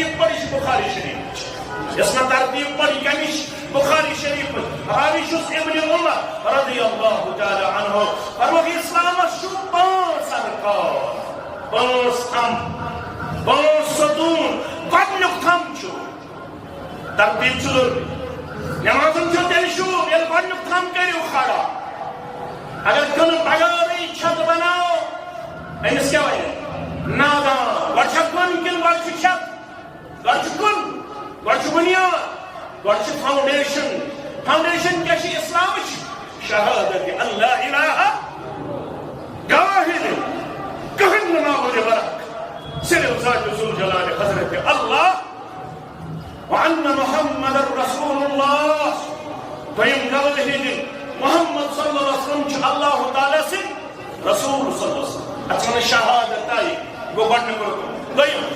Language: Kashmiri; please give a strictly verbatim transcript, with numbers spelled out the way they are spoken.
ترتیب پٔر، یہِ چھِ بخاری شریفٕچ۔ یۄس مےٚ ترتیب پٔر، یہِ کَمِچ؟ بخاری شریفٕچ۔ راوی چھُس ابن عمر رضی اللہ تعالیٰ عنہ۔ فرمووُکھ، اسلامس چھُ پانٛژھ ارکان، پانٛژھ تھم، پانٛژھ ستوٗن۔ گۄڈٕنیُک تھم چھُ ترتیب چھُ ضروٗری۔ نمازن چھُ تیٚلہِ شوٗب، ییٚلہِ گۄڈٕنیُک تھم کٔرِو کھڑا۔ اگر کٕنہٕ بغٲرٕے چھت بناو، أمِس کیٛاہ وَنہِ؟ نادان۔ گۄڈٕ چھا کٕن کِنہٕ گۄڈٕ چھُ چھت؟ گۄڈٕ چھُ کٕن، گۄڈٕ چھُ بُنیاد، گۄڈٕ چھُ فاؤنڈیشن۔ فاؤنڈیشن کیٛاہ چھِ اسلامٕچ؟ شہادت ان لا الہ، گواہی دِنۍ کٕہٕنۍ نہٕ معبوٗدِ برحق، صرف ذات ذوالجلال حضرت اللہ، وان محمد رسول اللہ۔ دوٚیِم گواہی دِنۍ، محمد صلی اللہ علیہ وسلم چھُ اللہ تعالیٰ سٕنٛدۍ رسول صلی اللہ علیہ وسلم۔ اتھ چھِ ونان شہادت۔ گوٚو گۄڈٕنیُک رُکُن۔ دوٚیِم،